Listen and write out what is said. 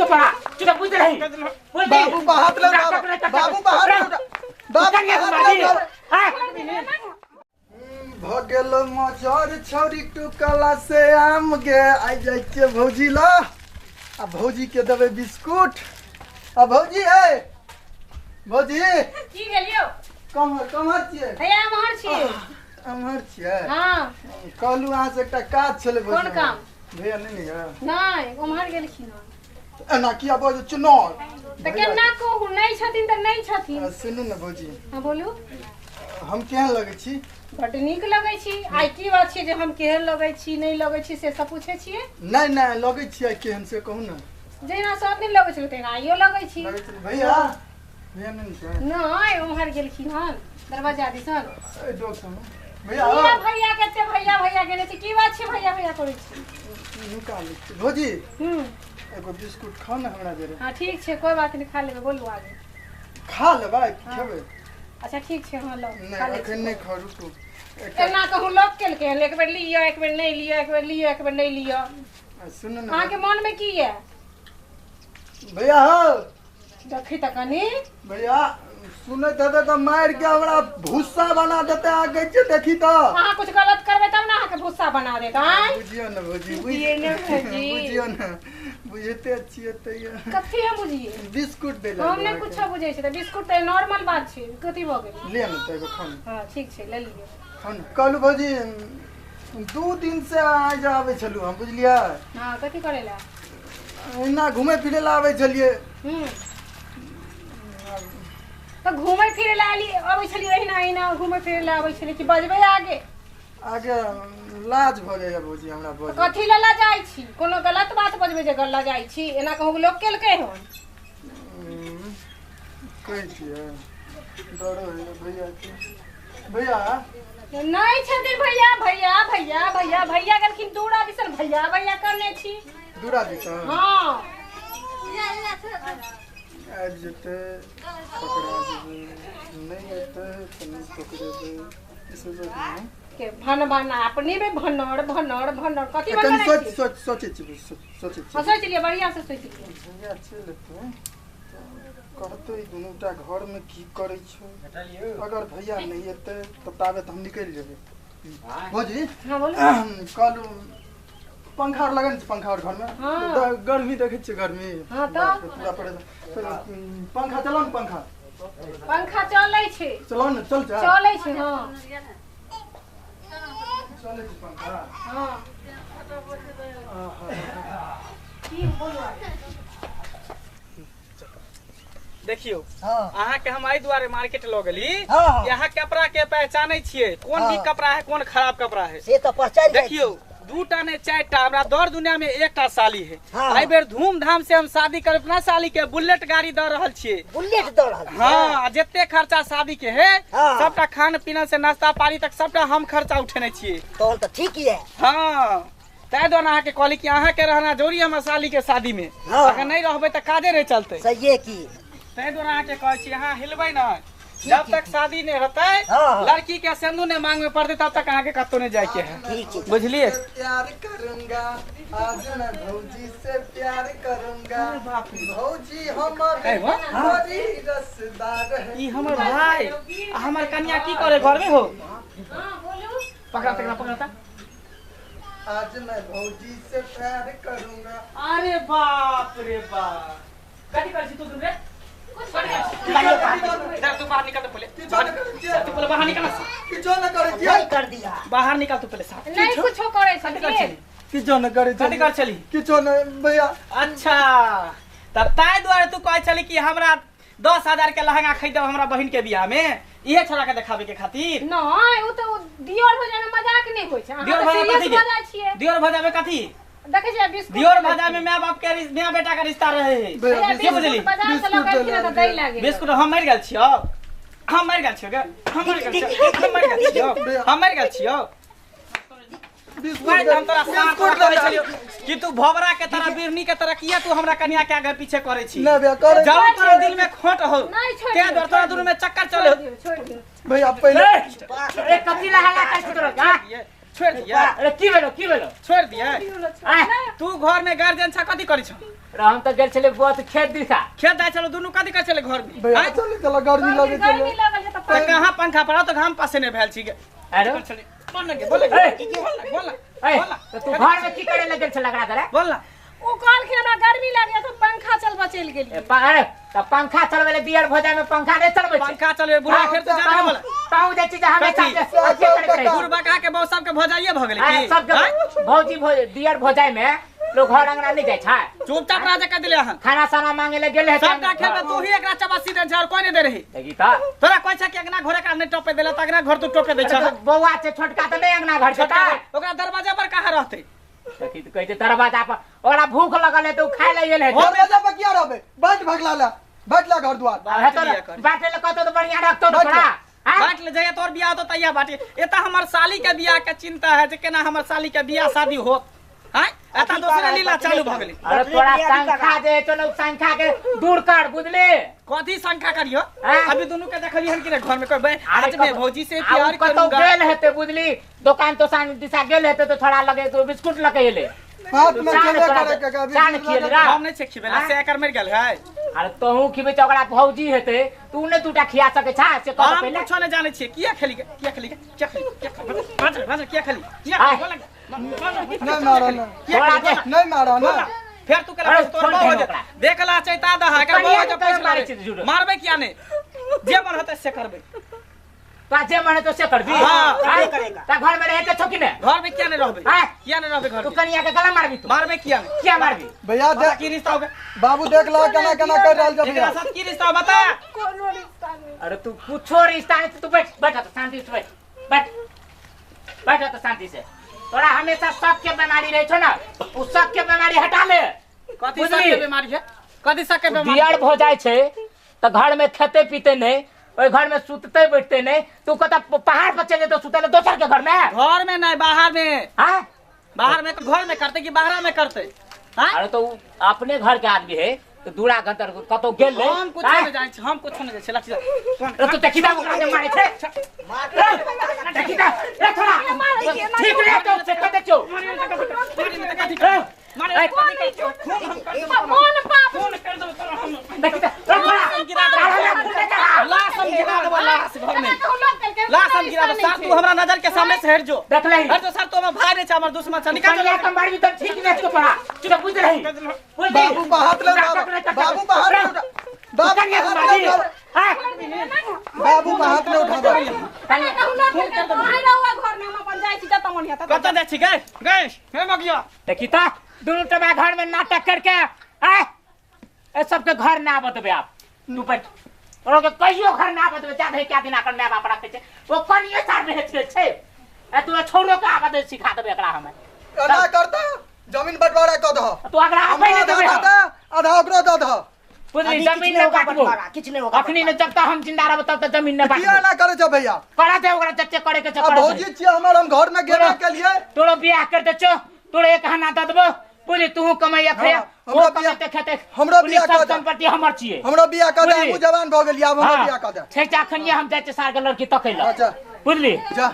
कपड़ा चुप बुझ रही बुझ बाबू बाहर ले बाबू बाहर ले बाबू बाहर ले भऽ गेल मजर छौरी टुकला से आम गे आइ जाइ छियै भौजी ल आ भौजी के देबै बिस्कुट आ भौजी हे भौजी की भेल यौ कम्हर कम्हर छियै हैया एम्हर छियै एम्हर छियै हँ कहलहुँ अहाँ से एकटा काज छलै भौजी कोन काम? भैया नहि ने यऽ नहि ओम्हर गेलखिन हँ एना किया बजै छियै नहि तऽ केना कहू नहि छथिन तऽ नहि छथिन सुनू ने भौजी हँ बोलू हम केहन लगै छी बड्ड नीक लगै छी आइ की बात छै जे हम केहन लगै छी नहि लगै छी से सब पूछै छियै नहि नहि लगै छी आइ केहन से कहू ने जहिना सब दिन लगै छलै तहिना आइयो लगै छी लगै छी भैया भैया नहि ने छै नहि ओम्हर गेलखिन हन दरवाजा दिसन ए डोक सब भैया भैया भैया कते भैया भैया गेले छी की बात छै भैया भैया करै छी नुका लै छी भौजी हूँ एगो बिस्कुट खाउ ने हमरा जरे हँ ठीक छै कोइ बात नहि खा लेबै बोलू आगे खा लेबै खेबै अच्छा ठीक छै हँ लौ नहि खा लै छी। एखन नहि खाउ रुकू एकटा एना कहूँ लोक केलकै हन एक बेर लिअ एक बेर नहि लिअ एक बेर लिअ एक बेर नहि लिअ सुनू ने अहाँके मनमे की यऽ भैया हो देखी तऽ कनी भैया सुनैत हेतै तऽ मारि के हमरा भूसा बना देतै अहाँ कहै छियै देखी तऽ अहाँ कुछ गलत करबै तब ने अहाँके भूसा बना देत आँय बुझियौ ने भौजी बुझियै ने भौजी। बुझियौ ने बुझिते छियै तैयो कथी हम बुझियै बिस्कुट दै हम नहि कुछो बुझै छियै तऽ बिस्कुट तऽ नॉर्मल बात छै कथी भऽ गेलै ले ने तऽ एगो खाउ ने हँ ठीक छै ले लिअ खाउ ने कहलहुँ भौजी 2 दिन से आइ जे आबै छलहुँ हम बुझलियै हँ कथी करै लए एहिना घुमै फिरै लए आबै छलियै हूँ तऽ घूमै फिरै लए एली अबै छलियै अहिना अहिना घूमै फिरै लए आबै छलियै कि बजबै आगे आगे लाज भऽ जाइए भौजी हमरा बजै कथी लए लजाइ छी कोनो गलत बात बजबै जे लजाइ छी एना कहूँ लोक केलकै हन कहै छियै डरो होइए भैया के भैया नहि छथिन भैया भैया भैया भैया भैया गेलखिन दूरा दिसन भैया भैया करने छी दूरा दिसन हँ आबि जेतै पकड़ा जेबै नहि एतै तऽ नहि पकड़ेबै ई सब के भन भन अपने में भनर भनर भनर कथी कनि भन सोच सोच सोचै छी सोचै हाँ छी सोचि लिअ बढ़िआँ से सोचि लिअ भैया चलि एतै तऽ कहतै ई दुनूटा घरमे की करै छै अगर भैया नहि एतै तऽ ताबे तऽ हम निकलि जेबै भौजी हाँ बोलू कहलहुँ पंखा आर लगल छै पंखा आर घरमे हाँ। गर्मी देखै छियै गर्मी हाँ तऽ? पूरा पड़े पंखा चलाउ ने पंखा पंखा चलै छै चलाउ ने चल जा चलै छै हँ चलै छै पंखा हँ की बोलू देखियौ हाँ अहाँ के हम एहि दुआरे मार्केट लऽ गेली हाँ, हाँ। कि अहाँ कपड़ा के पहचानै छियै कोन हाँ। नीक कपड़ा है कोन खराब कपड़ा है से तऽ पहचान जाइ देखियौ दूटा ने चारिटा हमरा दर दुनिया में एकटा साली है हाँ। एहि बेर धूमधाम से हम शादी करब अपना साली के बुलेट गाड़ी दऽ रहल छियै छी। बुलेट दऽ रहल छी। हाँ जते खर्चा शादी के है हाँ। सबटा खान पीना से नाश्ता पानी तक सबटा हम खर्चा उठेने छियै तहन तऽ ठीक ये हाँ ताहि दुआरे अहाँके कहली कि अहाँके रहना जरूरी है हमर साली के शादी में हाँ। अगर नहीं रहबै तऽ काजे नहीं चलतै सहिए की ताहि दुआरे अहाँके कहै छी अहाँ हिलबै नहि जब तक शादी नहीं होतै हाँ, हाँ। लड़की के सिंदूर नहीं मांग में पड़तै तब तक अहाँके कतौ नहीं जाय के है ठीक छै बुझलिए प्यार करूंगा आज मैं भौजी से प्यार करूंगा भौजी हमर ए, वाह। बड़ी रसदार है ई हमर भाई आ हमर कन्या की करे घर में हो हाँ बोलू पकड़ा तकरा पकड़ा आज मैं भौजी से प्यार करूंगा अरे बाप रे बाप कथी करै छी तू दुनू रे इधर तू बाहर निकल तो पहले किछो नहि करै छियै तू पहले बाहर निकल ना। किछो नहि करै छियै नहीं कर दिया बाहर निकल तू पहले साफ नहीं कुछो करै कथी कर छलियै छली किछो नहि करै कथी छियै कर छली किछो नहि भैया अच्छा तऽ ताहि दुआरे तू कहै छली कि हमरा 10,000 के लहंगा खरीदब हमरा बहिन के बियाह में इहे छोड़ा के देखाबे के खातिर नहीं उ तऽ दियोर भौजाइ में मजाक नहीं होइ छै अहाँ दियोर तऽ भौजाइ सीरियस कथी के भऽ जाइ छियै दियोर भौजाइ में कथी देखै छियै बिस्कुट दियोर भौजाइ में माय बाप के माय बेटा के रिश्ता रहे है भैया भैया, की बुझली? बिस्कुट बाजार से लऽ के एलखिन हँ तऽ दै लागे बिस्कुट हम मरि गेल छियौ हम मरि गेल छियौ गे हम मरि गेल छियौ हम मरि गेल छियौ हम मरि गेल छियौ बिस्कुट भाई हम तोरा साफ बिस्कुट कहै दे छलियौ कि तू भोबरा के तरह बिरनी के तरह किया तू हमरा कन्या के आगे पीछे करै छी नहि भैया करै जाऊ तोरा दिल में खोट हो नहीं, छोड़ ते दियौ, दुआरे तोरा छोड़ दुनू में चक्कर चले हो छोड़ दियौ छोड़ दियौ भैया पहिले ए कथी ला हल्ला करै छी तोरा गा छोड़ दिया अरे की भेलो की भेलो छोड़ दिया आय तू घर में गार्जियन छा कथी करै छ अरे हम तऽ गेल छलियै बुआ तऽ खेत दिशा खेत जाइ छलो दुनू कथी करै छले घर में भैया आँय? चल चल गर्मी लगे गर्मी चले लगल है तऽ तऽ कहाँ पंखा पर तऽ घाम पासे नहि भेल छी गे अरे छलै बोल ना गे बोल ए! बोल ना बोल ना ए बोल ना तऽ तू घर में की करे लग गेल छल एकरा दरे बोल ना ओ कहलखिन हमरा गर्मी लागैया तऽ पंखा चलबऽ चलि गेलियै ए, अरे तऽ पंखा चलबै ले दियर भोजा में पंखा नहि चलबै छै पंखा चलबे बुढ़ा फेर तू जाने बोला ताऊ जाइ छी जे हमेशा कथी? जे अथिये करैत रहै छै। बुढ़बा कहा के बहु सबके भजाइए भऽ गेलै अरे की सबके आँय? भौजी दियर भोजाइ में लोग घर अंगना नहि जाइ छै चुपचाप राजा कर दिले अहाँ खाना साना मांगे ले गेल हेतै सबटा खेल में तू ही एकरा चबासी दे छै और कोई नहीं दे रही देखी तऽ तोरा कोई छै कि अंगना घरे का नहीं टोपे देला त अंगना घर तू टोपे दे अरे छै तऽ बौआ छै छोटका तऽ नहि अंगना घर छोटका जेतै ओकरा दरवाजा पर कहाँ रहते देखी तऽ कहै छै दरवाजा पर ओकरा भूख लगल है तऽ ओ खाय ले गेल हेतै दरवाजा पर किया रहबे बैठ भगला ला बैठ ला घर द्वार आब हेतौ ने बाटे ले कहतौ तऽ बढ़िया रखतौ ने बाँट तोरा आँय? बांट ले जाइए तोर बियाह तो तैयार बाटे एता हमर साली के बियाह के चिंता है जे केना हमर साली के बियाह शादी होत हैं एता दोसरे लीला चालू भ गेलै अरे तोरा शंखा जे छौ ने ओ शंखा के दूर कर बुझली कथी शंका करियो आँय? अभी दोनों के देखलिए हन कि रे घर में कोई बे अरे आज मैं भौजी से आ उ प्यार कतौ करूंगा गेल हेतै बुझली दोकान तोकान दिशा गेल हेतै तऽ थोड़ा लगे तो बिस्कुट लके एलै हाथ में चान खेले तोरा करे के कभी चान खिएले रा। हम नहीं छै खिबेला से एकर मर गेल है अरे तोहू खिबै छै ओकरा भौजी हेतै तू ने दूटा खिया सकै छा से कह हम पहिले कुछो नहीं जाने छियै किया खेली गे? किया खेली गे? किया खेली किया खेली बाजर बाजर किया खेली किया आय। बोला नहीं मारा ना किया तोरा खेली? जे- नहीं मारा ना फेर तू केला अरे तोर छोड़ बहु दे हो ओकरा। देख ला चैता दहा एकर कनिया बहु के जब तोरे पैसा मारै छै झूठो। मारबै किया नहीं जे मन होतै से करबै तोरा जे मन हेतौ से करबी हाँ। आँय? करेगा। ता घर में रहै के छौ कि ने घर में किया नहीं रहबै आँय? किया नहीं रहबै घर तू में कनिया के गला मारबी तू मारबै किया नहीं किया मारबी भैया बता देख की रिश्ता हो गया बाबू देख ला केना केना कर रहल छै एकरा भैया साथ की रिश्ता हो बता कोनो रिश्ता नहि अरे तू कुछो रिश्ता नहीं तू बैठ बैठ तो शांति से बैठ बैठ बैठ तो शांति से तोरा हमेशा शक के बीमारी रहे छौ ना उ शक के बीमारी हटा ले कथी बुझली? शक के बीमारी है कथी शक के बीमारी दियर भऽ जाइ छै तऽ घर में खेते पीते नहीं ओहि घर में सुतते बैठते नहीं तू कतऽ पहाड़ पर चलि जेतौ सुतै लए दोसर के घर में घर में नहीं बाहर में हाँ बाहर में तो घर में करते कि बाहर में करते हाँ अरे तो उ अपने घर के आदमी है तो दूरा गंतर कतौ गेल नहीं हम कुछ आँय? नहीं जाने छी हम कुछ नहीं जाने छी लाठी अरे तू देखी दा ओकरा के मारे छै देखी दा रे थोड़ा ठीक रे तो से कते छौ मारे मोन पाप देखी दा रे थोड़ा लाश हम गिरा देबो लाश घर में कहू लोग कहलकै, लाश हम गिरा देबो सर तू हमरा नजर के सामने से हट जो देख लही हट जो सर तू हमर भाई नहीं छै हमर दुश्मन छै निकल कनिया जो के मारबी तब ठीक नहीं छौ तोरा तू बुझ रही बुझ बाबू बाहर ले उठाओ बाबू बाहर ले उठा बाबू कनिया के हाथ ले मारबी उठाओ हां बाबू हाथ ले उठाओ कनिया कहू लोग कहलकै, तोहरे रहुआ घर में हम अपन जाइ छी जतऽ मन हेतै कतऽ जाइ छी गए गए हे मगिया देखी तो दोनों टमा घर में नाटक करके आए ए सबके घर ना बतबे आप तू बैठ और के कहियो घर ना बतबे जा धे क्या दिन आकर my बाप रखे छे वो कनिए सार में छे छे ए तू छोड़ो के आबत सिखा देबे एकरा हमें एना करता जमीन बंटवारा कऽ दह तू अगरा आबे हमरा नहीं आधा देबे दऽ दह आधा ओकरो दऽ दह बुझली अभी जमीन किछु न नहि होगा बांटबो बंटवारा, किछु नहि होगा अखनी ने जब तक हम जिंदा रहब तब तक जमीन न किया बांटबो एना करै छौ भैया करा दे ओकरा जते करे के छे आ करा दे भौजी छियै हमर हम घर में गेबे केलियै तोरो बियाह कर दे छो तोरो एक हाना दऽ देबो बुझली तू कमैया खैया हाँ, वो हमरो कमेते खेते हमरो बुझली बियाह सब कऽ दे। संपत्ति हमर छियै हमरो बियाह कऽ दे बुझली? हमहूँ जवान भऽ गेलियै आब हमरो हाँ, बियाह कऽ दे ठीक छै अखनिये हम जाइ छियै सार के लड़की तकै लए अच्छा। बुझली जा